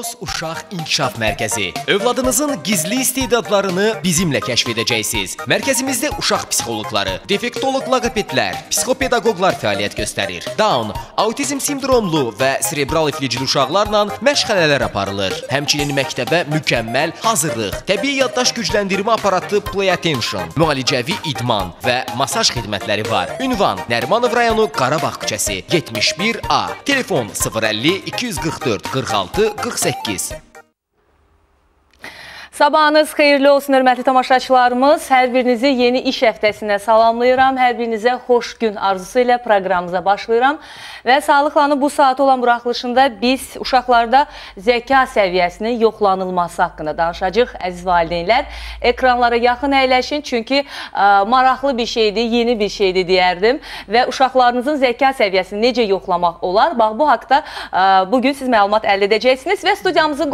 Logos Uşaq İnkişaf Mərkəzi. Övladınızın gizli istedadlarını bizimlə kəşf edəcəksiniz. Mərkəzimizdə uşaq psixoloqları, defektoloq loqopedlər, psixopedaqoqlar fəaliyyət göstərir. Down, autizm sindromlu və serebral iflicli uşaqlarla məşğələlər aparılır. Həmçinin məktəbə mükəmməl hazırlıq, təbii yaddaş gücləndirmə aparatı Play Attention, müalicəvi idman və masaj xidmətləri var. Ünvan: Nərimanov rayonu, Qarabağ küçəsi, 71A. Telefon 050 244 46 48. Sabahınız xeyirli olsun, hörmətli tamaşaçılarımız. Hər birinizi yeni iş həftəsinə salamlayıram. Hər birinizə xoş gün arzusu ilə proqramımıza başlayıram. Və sağlıqla bu saat olan buraxılışında biz uşaqlarda zəka səviyyəsinin yoxlanılması haqqında danışacağıq. Əziz valideynlər, ekranlara yaxın əyləşin, çünki maraqlı bir şeydir, yeni bir şeydir deyərdim. Və uşaqlarınızın zəka səviyyəsini necə yoxlamaq olar? Bax, bu haqda bugün siz məlumat əldə edəcəksiniz. Və studiyamızın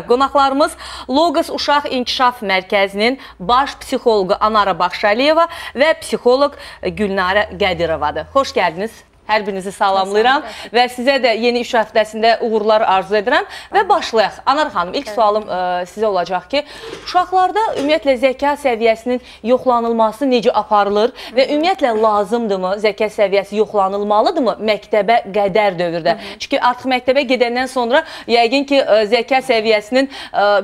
qonaqlarımız Logos Uşaq İnkişaf Mərkəzinin baş psixoloqu Anara Baxşaliyeva və psixoloq Gülnara Qədirovadır. Xoş gəldiniz. Hər birinizi salamlayıram və sizə də yeni iş həftəsində uğurlar arzu edirəm. Və başlayaq. Anar xanım, ilk sualım sizə olacaq ki, uşaqlarda ümumiyyətlə zəka səviyyəsinin yoxlanılması necə aparılır və ümumiyyətlə lazımdırmı, zəka səviyyəsi yoxlanılmalıdırmı məktəbə qədər dövrdə? Çünki artıq məktəbə gedəndən sonra yəqin ki, zəka səviyyəsinin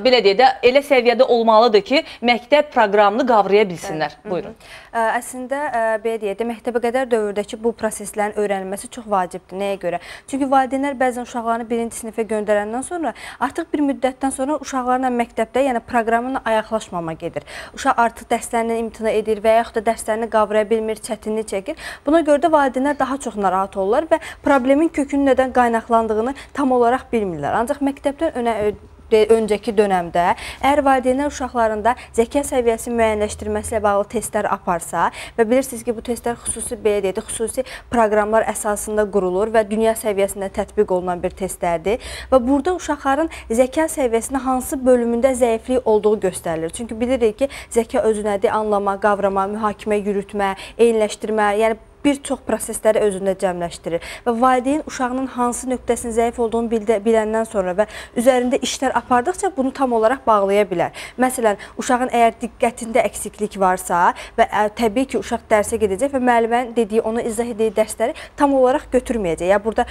belə deyək də, elə səviyyədə olmalıdır ki, məktəb proqramını qavraya bilsinlər. Buyurun. Əslində, belə deyək də, məktəbə qədər dövrdəki bu proseslərin öyrənilməsi çox vacibdir. Nəyə görə? Çünki valideynlər bəzən uşaqlarını birinci sinifə göndərəndən sonra artıq bir müddətdən sonra uşaqlarla məktəbdə, yəni proqramına ayaqlaşmama gedir. Uşaq artıq dərslərindən imtina edir və yaxud da dərslərini qavraya bilmir, çətinlik çəkir. Buna görə də valideynlər daha çox narahat olurlar və problemin kökünün nədən qaynaqlandığını tam olaraq bilmirlər. Ancaq məktəbdən öncəki dönəmdə əgər valideynlər uşaqlarında zəka səviyyəsi müəyyənləşdirməsi ilə bağlı testlər aparsa və bilirsiniz ki, bu testlər xüsusi, belə deyək, xüsusi proqramlar əsasında qurulur və dünya səviyyəsində tətbiq olunan bir testlərdir və burada uşaqların zəka səviyyəsində hansı bölümündə zəiflik olduğu göstərilir. Çünki bilirik ki, zəka özü nədir? Anlama, qavrama, mühakimə yürütmə, eyniləşdirmə, yəni bir çox prosesləri özündə cəmləşdirir və valideyn uşağının hansı nöqtəsinin zəif olduğunu biləndən sonra və üzərində işlər apardıqca bunu tam olaraq bağlaya bilər. Məsələn, uşağın əgər diqqətində əksiklik varsa və təbii ki, uşaq dərsə gedəcək və müəllimənin dediyi, ona izah etdiyi dərsləri tam olaraq götürməyəcək. Yəni burada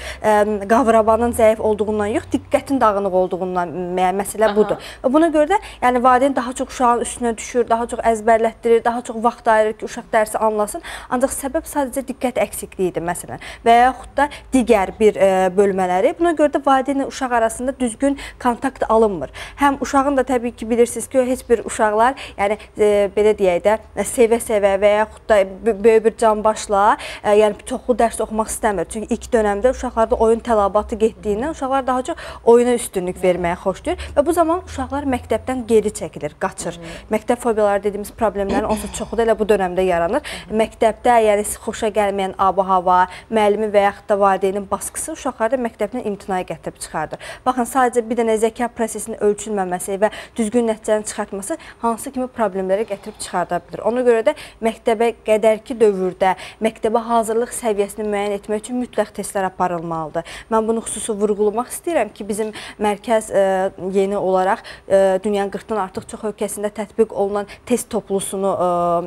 qavramanın zəif olduğundan yox, diqqətin dağınıq olduğundan məsələ budur. Və buna görə də yəni valideyn daha çox uşağın üstünə düşür, daha çox əzbərlətdirir, daha çox vaxt ayırır ki, uşaq dərsi anlasın. Ancaq səbəb sadəcə diqqət əksikliyidir məsələn və yaxud da digər bir bölmələri. Buna görə də valideynlə uşaq arasında düzgün kontakt alınmır. Həm uşağın da təbii ki, bilirsiniz ki, heç bir uşaqlar, yəni belə deyək də, sevə-sevə və yaxud da böyük bir canbaşla, yəni çoxlu dərs oxumaq istəmir. Çünki ilk dönəmdə uşaqlarda oyun tələbatı getdiyindən uşaqlar daha çox oyuna üstünlük verməyə xoşlayır və bu zaman uşaqlar məktəbdən geri çəkilir, qaçır. Məktəb fobiyaları dediyimiz problemlərin onsuz çoxu da elə bu dönəmdə yaranır. Məktəbdə, yəni xoşa gəlməyən ab-hava, müəllimin və yaxud da valideynin baskısı uşaqlarda məktəbdən imtinaya gətirib çıxardır. Baxın, sadəcə bir dənə zəka prosesinin ölçülməməsi və düzgün nəticəni çıxartması hansı kimi problemlərə gətirib çıxarda bilir. Ona görə də məktəbə qədərki dövrdə məktəbə hazırlıq səviyyəsini müəyyən etmək üçün mütləq testlər aparılmalıdır. Mən bunu xüsusi vurğulamaq istəyirəm ki, bizim mərkəz yeni olaraq dünyanın 40-dan artıq çox ölkəsində tətbiq olunan test toplusunu,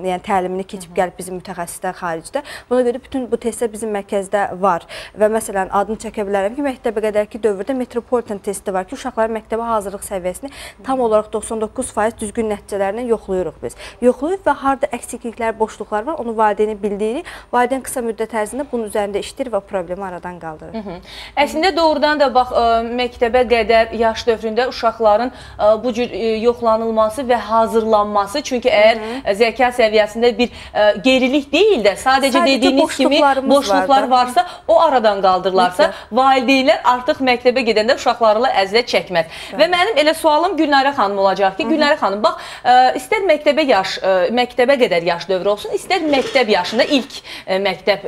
yəni təlimini keçib gəlib bizim mütəxəssislər xaricdə. Buna görə bütün bu testlər bizim mərkəzdə var və məsələn adını çəkə bilərəm ki, məktəbə qədərki dövrdə Metropolitan testi var ki, uşaqların məktəbə hazırlıq səviyyəsini tam olaraq 99% düzgün nəticələrlə yoxlayırıq biz. Yoxlayırıq və harda əksikliklər, boşluqlar var, onu valideyni bildiririk. Valideyn qısa müddət ərzində bunun üzərində işləyir və problemi aradan qaldırır. Əslində doğrudan da bax, məktəbə qədər yaş dövründə uşaqların bu cür yoxlanılması və hazırlanması, çünki əgər zəka səviyyəsində bir gerilik deyil də, sadəcə dediyiniz kimi boşluqlar varsa, o aradan qaldırılarsa, valideynlər artıq məktəbə gedəndə uşaqlarla əziyyət çəkməz. Və mənim elə sualım Gülnara xanım olacaq ki, Gülnara xanım, bax, istər məktəbə qədər yaş dövrü olsun, istər məktəb yaşında, ilk məktəb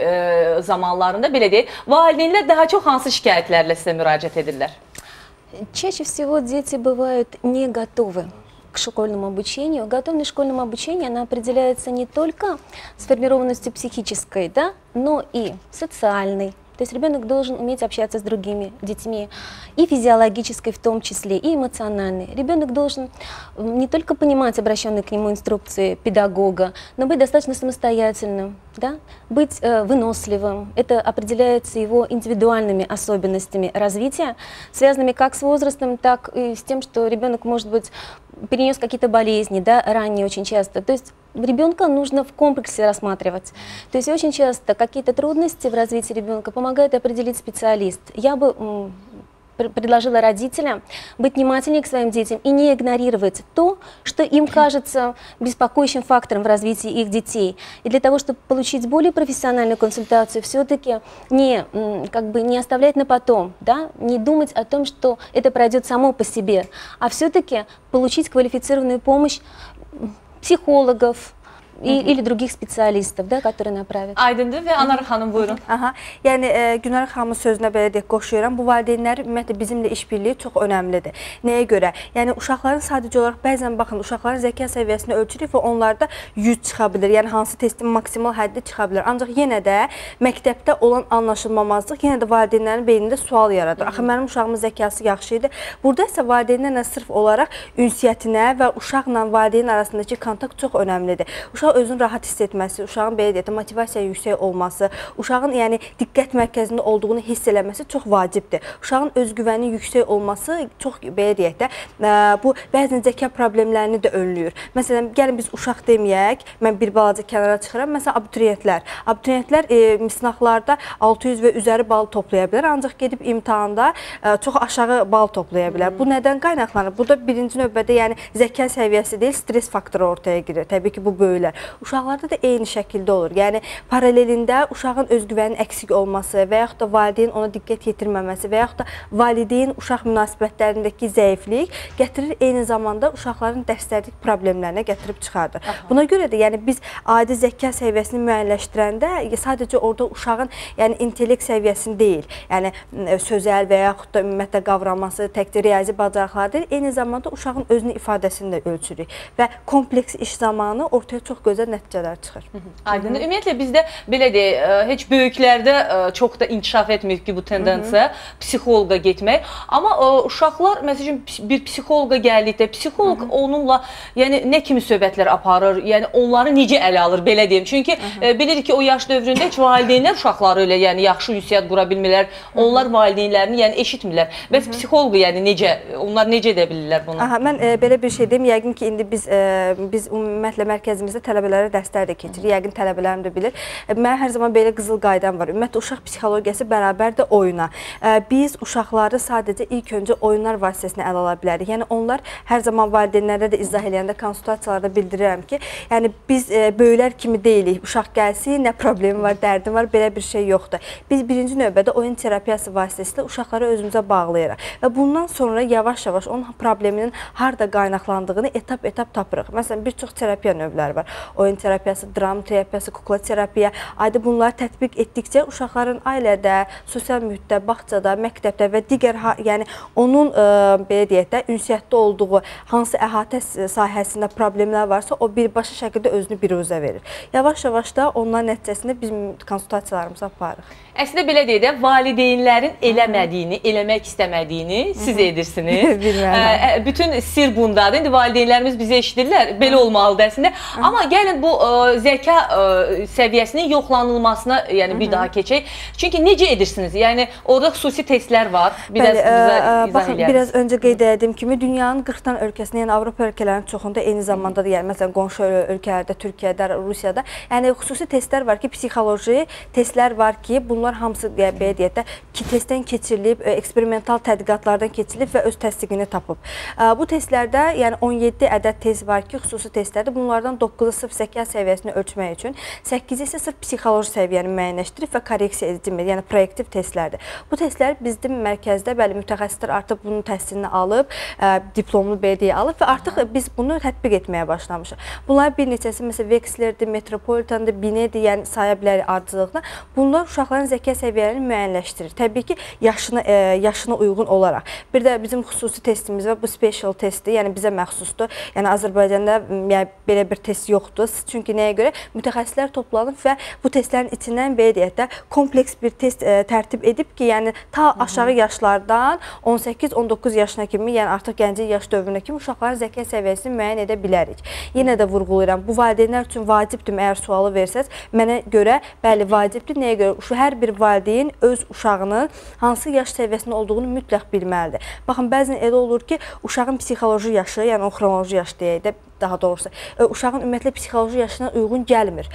zamanlarında, belə deyək, valideynlər daha çox hansı şikayətlərlə sizə müraciət edirlər? Чаще всего дети бывают не готовы к школьному обучению. Готовность к школьному обучению, она определяется не только сформированностью психической, да, но и социальной, То есть ребенок должен уметь общаться с другими детьми, и физиологической в том числе, и эмоциональной. Ребенок должен не только понимать обращенные к нему инструкции педагога, но быть достаточно самостоятельным, да? Быть выносливым. Это определяется его индивидуальными особенностями развития, связанными как с возрастом, так и с тем, что ребенок, может быть, перенес какие-то болезни, да, ранние очень часто. То есть ребенка нужно в комплексе рассматривать. То есть очень часто какие-то трудности в развитии ребенка помогает определить специалист. Я бы предложила родителям быть внимательнее к своим детям и не игнорировать то, что им кажется беспокоящим фактором в развитии их детей. И для того, чтобы получить более профессиональную консультацию, все-таки не, как бы не оставлять на потом, да? Не думать о том, что это пройдет само по себе, а все-таки получить квалифицированную помощь психологов, или других специалистов, да, которые направят. Aydındır və Anar xanım, buyurun. Aha, yəni Günel xanımın sözünə belə deyək, qoşuyuram. Bu valideynlər ümumiyyətlə bizimlə işbirliyi çox önəmlidir. Nəyə görə? Yəni uşaqların sadəcə olaraq bəzən baxın, uşaqların zəka səviyyəsini ölçürük və onlarda 100 çıxa bilər. Yəni hansı testin maksimal həddi çıxa bilər. Ancaq yenə də məktəbdə olan anlaşılmamazlıq yenə də valideynlərin beynində sual yaradır. Axı mənim uşağımın zəkası yaxşı idi. Burada isə valideynlərlə sırf olaraq ünsiyyətinə və uşaqla valideyn arasındakı kontakt çox önəmlidir. Uşaq özünü rahat hiss etməsi, uşağın belə deyək də motivasiya yüksək olması, uşağın yəni diqqət mərkəzində olduğunu hiss eləməsi çox vacibdir. Uşağın özgüvəni yüksək olması çox belə deyək də bu bəzən zəka problemlərini də önləyir. Məsələn, gəlin biz uşaq deməyək, mən bir balaca kənara çıxıram. Məsələn, abituriyentlər. Abituriyentlər sınaqlarda 600 və üzəri bal toplaya bilər, ancaq gedib imtahanda çox aşağı bal toplaya bilər. Bu nədən qaynaqlanır? Bu da birinci növbədə yəni zəka səviyyəsi deyil, stres faktoru ortaya girir. Təbii ki, bu böyüklər. Uşaqlarda da eyni şəkildə olur. Yəni paralelində uşağın özgüvəninin əksik olması və yaxud da valideyn ona diqqət yetirməməsi və yaxud da valideyn uşaq münasibətlərindəki zəiflik gətirir, eyni zamanda uşaqların dərslərdəki problemlərinə gətirib çıxardır. Buna görə də yəni biz adi zəka səviyyəsini müəyyənləşdirəndə sadəcə orada uşağın yəni intellekt səviyyəsini deyil, yəni sözəl və yaxud da ümumiyyətlə qavraması, təkcə riyazi bacarıqları deyil, eyni zamanda uşağın özünü ifadəsini də ölçürük və kompleks iş zamanı ortaya çox gözəl nəticələr çıxır. Aydındır. Ümumiyyətlə bizdə belə deyək, heç böyüklərdə çox da inkişaf etməyib ki, bu tendensiya psixoloqa getmək. Amma uşaqlar, məsələn, bir psixoloqa gəldikdə, psixoloq onunla yəni nə kimi söhbətlər aparır, yəni onları necə ələ alır, belə deyim. Çünki bilirik ki, o yaş dövründə heç valideynlər uşaqları ilə yəni yaxşı ünsiyyət qura bilmirlər, onlar valideynlərini yəni eşitmirlər. Bəs psixoloqu yəni necə, onlar necə edə bilirlər bunu? Aha, mən belə bir şey deyim, yəqin ki, indi biz ümumiyyətlə mərkəzimizdə tələbələrə dərslər də keçirir. Yəqin tələbələrim də bilir. Mənim hər zaman belə qızıl qaydam var. Ümumiyyətlə uşaq psixologiyası bərabərdir oyuna. Biz uşaqları sadəcə ilk öncə oyunlar vasitəsilə ələ ala bilərik. Yəni onlar hər zaman valideynlərə də izah eləyəndə, konsultasiyalarda bildirirəm ki, yəni biz böyüklər kimi deyilik. Uşaq gəlsin, nə problemi var, dərdi var, belə bir şey yoxdur. Biz birinci növbədə oyun terapiyası vasitəsilə uşaqları özümüzə bağlayırıq və bundan sonra yavaş-yavaş onun probleminin harda qaynaqlandığını etap-etap tapırıq. Məsələn, bir çox terapiya növləri var. Oyun terapiyası, dram terapiyası, kukla terapiya. Ayda bunları tətbiq etdikcə uşaqların ailədə, sosial mühitdə, bağçada, məktəbdə və digər, yəni onun belə deyək də, ünsiyyətdə olduğu hansı əhatə sahəsində problemlər varsa, o birbaşa şəkildə özünü biruzə verir. Yavaş-yavaş da onların nəticəsində biz konsultasiyalarımızı aparırıq. Əslində belə deyək də, valideynlərin eləmədiyini, eləmək istəmədiyini siz edirsiniz. Bilmərəm. Bütün sir bundadır. İndi valideynlərimiz bizi eşidirlər, belə olmalıdır əslində. Amma gəlin bu zəka səviyyəsinin yoxlanılmasına yəni bir daha keçək. Çünki necə edirsiniz? Yəni orada xüsusi testlər var. Biraz bizə izah baxın, biraz öncə qeyd etdiyim kimi dünyanın 40-dan ölkəsində, yəni Avropa ölkələrinin çoxunda eyni zamanda da, yəni məsələn qonşu ölkələrdə, Türkiyədə, Rusiyada, yəni xüsusi testlər var ki, psixoloji testlər var ki, bunlar hamısı belə deyək də ki, testdən keçirilib, eksperimental tədqiqatlardan keçirilib və öz təsdiqini tapıb. Bu testlərdə yəni 17 ədəd test var ki, xüsusi testlərdir. Bunlardan 9-u sırf zəka səviyyəsini ölçmək üçün, 8-i isə sırf psixoloji səviyyəni müəyyənləşdirib və korreksiya edici, yəni proyektiv testlərdir. Bu testlər bizim mərkəzdə bəli mütəxəssislər artıq bunun təhsilini alıb, diplomunu belə deyə alıb və artıq biz bunu tətbiq etməyə başlamışıq. Bunlar bir neçəsi məsələn Wechslerdir, Metropolitandır, Binedir, yəni saya bilərik ardıcılıqla. Bunlar uşaqların zəka zəka səviyyələrini müəyyənləşdirir. Təbii ki, yaşına uyğun olaraq. Bir də bizim xüsusi testimiz var. Bu special testdir, yəni bizə məxsusdur. Yəni Azərbaycanda yəni, belə bir test yoxdur. Çünki nəyə görə? Mütəxəssislər toplanıb və bu testlərin içindən belə deyək də kompleks bir test tərtib edib ki, yəni ta aşağı yaşlardan 18-19 yaşına kimi, yəni artıq gənclik yaş dövrünə kimi uşaqların zəka səviyyəsini müəyyən edə bilərik. Yenə də vurğulayıram, bu valideynlər üçün vacibdir, əgər sualı versəz, mənə görə bəli vacibdir. Nəyə görə? Hər bir valideyn öz uşağının hansı yaş səviyyəsində olduğunu mütləq bilməlidir. Baxın, bəzən elə olur ki, uşağın psixoloji yaşı, yəni o xronoloji yaş deyək də, daha doğrusu, uşağın ümumiyyətlə psixoloji yaşına uyğun gəlmir.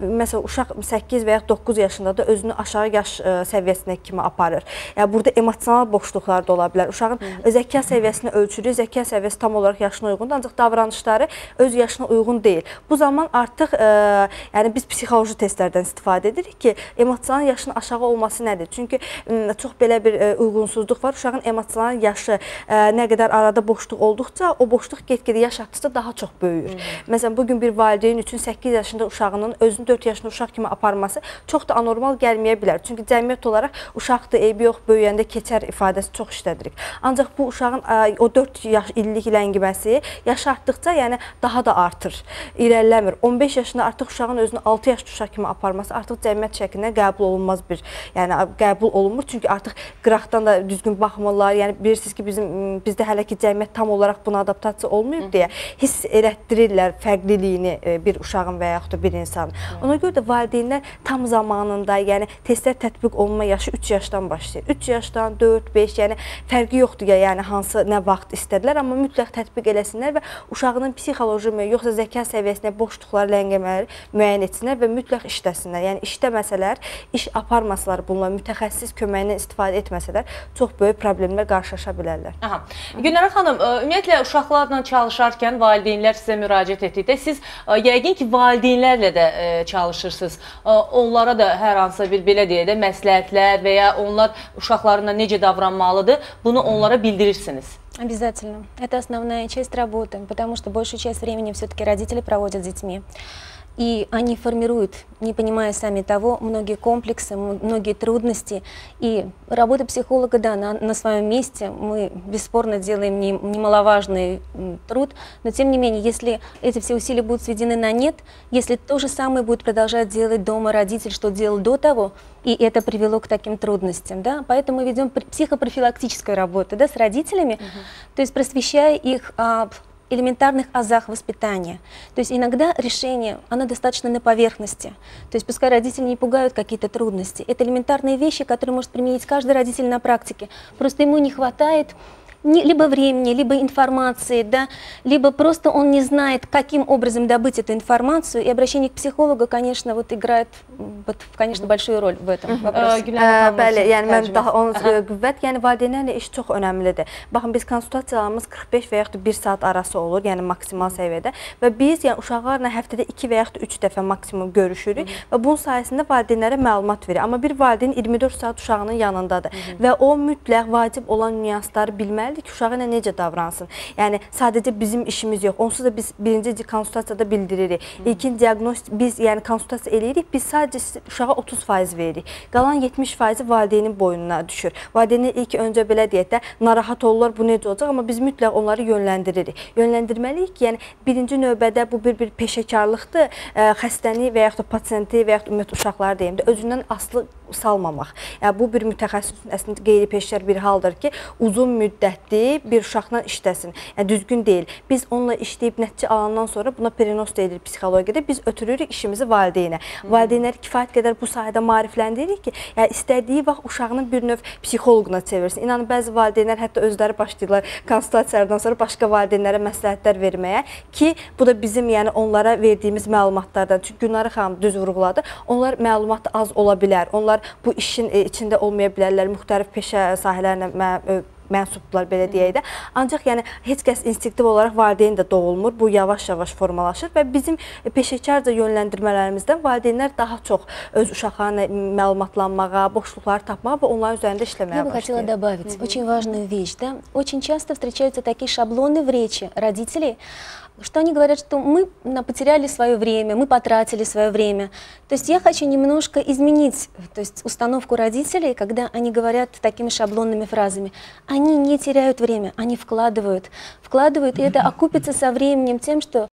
Məsələn, uşaq 8 və ya 9 yaşında da özünü aşağı yaş səviyyəsinə kimi aparır. Yəni, burada emosional boşluqlar da ola bilər. Uşağın zəka səviyyəsini ölçürük, zəka səviyyəsi tam olaraq yaşına uyğundur, ancaq davranışları öz yaşına uyğun deyil. Bu zaman artıq yəni biz psixoloji testlərdən istifadə edirik ki, emosional yaşın aşağı olması nədir? Çünki çox belə bir uyğunsuzluq var. Uşağın emosional yaşı nə qədər arada boşluq olduqca, o boşluq get-gedə yaş artdıqca daha çox böyüyür. Məsələn, bugün bir valideyn üçün 8 yaşında uşağının özünü 4 yaşında uşaq kimi aparması çox da anormal gəlməyə bilər. Çünki cəmiyyət olaraq uşaqdır, eybi yox, böyüyəndə keçər ifadəsi çox işlədirik. Ancaq bu uşağın o 4 yaş illik ləngiməsi yaş artdıqca, yəni daha da artır, irəliləmir. 15 yaşında artıq uşağın özünü 6 yaşlı uşaq kimi aparması artıq cəmiyyət şəklində qəbul olunmaz bir, yəni qəbul olunmur. Çünki artıq qıraqdan da düzgün baxmırlar. Yəni bilirsiniz ki, bizdə hələ ki cəmiyyət tam olaraq buna adaptasiya olmayıb deyə hiss elətdirirlər fərqliliyini bir uşağın və yaxud da bir insanın. Ona görə də valideynlər tam zamanında, yəni testlər tətbiq olunma yaşı 3 yaşdan başlayır. 3 yaşdan 4, 5, yəni fərqi yoxdur ya, yəni hansı nə vaxt istədilər, amma mütləq tətbiq eləsinlər və uşağının psixoloji, yoxsa zəka səviyyəsinə boşluqları, ləngimələri müəyyən etsinlər və mütləq işləsinlər. Yəni işləməsələr, iş aparmasalar, bununla mütəxəssis köməyindən istifadə etməsələr çox böyük problemlə qarşılaşa bilərlər. Aha. Gülnara xanım, ümumiyyətlə uşaqlarla çalışarkən valideynlər sizə müraciət etdikdə siz yəqin ki, valideynlərlə də çalışırsınız. Onlara da hər hansısa bir belə deyək də məsləhətlər və ya onlar uşaqlarına necə davranmalıdır, bunu onlara bildirirsiniz. Обязательно. Это основная часть работы, потому что большую часть времени все-таки родители проводят с детьми. И они формируют, не понимая сами того, многие комплексы, многие трудности. И работа психолога, да, на своем месте, мы бесспорно делаем немаловажный труд, но тем не менее, если эти все усилия будут сведены на нет, если то же самое будет продолжать делать дома родитель, что делал до того, и это привело к таким трудностям, да, поэтому мы ведем психопрофилактическую работу, да, с родителями, то есть просвещая их об элементарных азах воспитания. То есть иногда решение, оно достаточно на поверхности. То есть пускай родители не пугают какие-то трудности. Это элементарные вещи, которые может применить каждый родитель на практике. Просто ему не хватает либо времени, либо информации, да, либо просто он не знает, каким образом добыть эту информацию, и обращение к психологу, конечно, вот играет, вот, конечно, большую роль в этом вопросе. Bəli, yəni mən daha onu qüvvət, yəni valideynlərlə iş çox önəmlidir. Baxın, biz konsultasiyalarımız 45 və yaxud da 1 saat arası olur, yəni maksimal səviyyədə və biz yəni uşaqlarla həftədə 2 və yaxud da 3 dəfə maksimum görüşürük və bunun sayəsində valideynlərə məlumat verir. Amma bir valideyn 24 saat uşağının yanındadır və o mütləq vacib olan nüansları bilməlidir ki, uşağı ilə necə davransın. Yəni sadəcə bizim işimiz yox. Onsuz da biz birinci konsultasiyada bildiririk. İlkin diaqnoz biz yəni konsultasiya eləyirik, biz sadəcə uşağa 30% veririk. Qalan 70% valideynin boynuna düşür. Valideynlər ilk öncə belə deyək də narahat olurlar, bu necə olacaq, amma biz mütləq onları yönləndiririk. Yönləndirməliyik ki, yəni birinci növbədə bu bir peşəkarlıqdır. Xəstəni və yaxud da pasiyenti və yaxud da ümumiyyətlə uşaqları deyim də özündən asılı salmamaq. Yəni bu bir mütəxəssisin əslində qeyri-peşəkar bir haldır ki, uzun müddətli bir uşaqla işləsin. Yəni düzgün deyil. Biz onunla işləyib nəticə alandan sonra buna perinos deyilir psixologiyada. Biz ötürürük işimizi valideynə. Valideynləri kifayət qədər bu sahədə maarifləndiririk ki, yəni istədiyi vaxt uşağını bir növ psixoloquna çevirsin. İnanın bəzi valideynlər hətta özləri başlayırlar konsultasiyalardan sonra başqa valideynlərə məsləhətlər verməyə ki, bu da bizim yəni onlara verdiyimiz məlumatlardan. Çünki Gülnara xanım düz vurğuladı. Onlar məlumat az ola bilər. Onlar bu işin içində olmaya bilərlər, müxtəlif peşə sahələrinə mənsubdurlar, belə deyək də. Ancaq yəni heç kəs instinktiv olaraq valideyn də doğulmur. Bu yavaş-yavaş formalaşır və bizim peşəkarca yönləndirmələrimizdən valideynlər daha çox öz uşaqlarına məlumatlanmağa, boşluqları tapmağa və onların üzərində işləməyə başlayır. Я бы хотела добавить очень важную вещь, да? Очень часто встречаются такие шаблоны в речи родителей. Что они говорят, что мы потеряли свое время, мы потратили свое время. То есть я хочу немножко изменить, то есть, установку родителей, когда они говорят такими шаблонными фразами. Они не теряют время, они вкладывают. Вкладывают, и это окупится со временем тем, что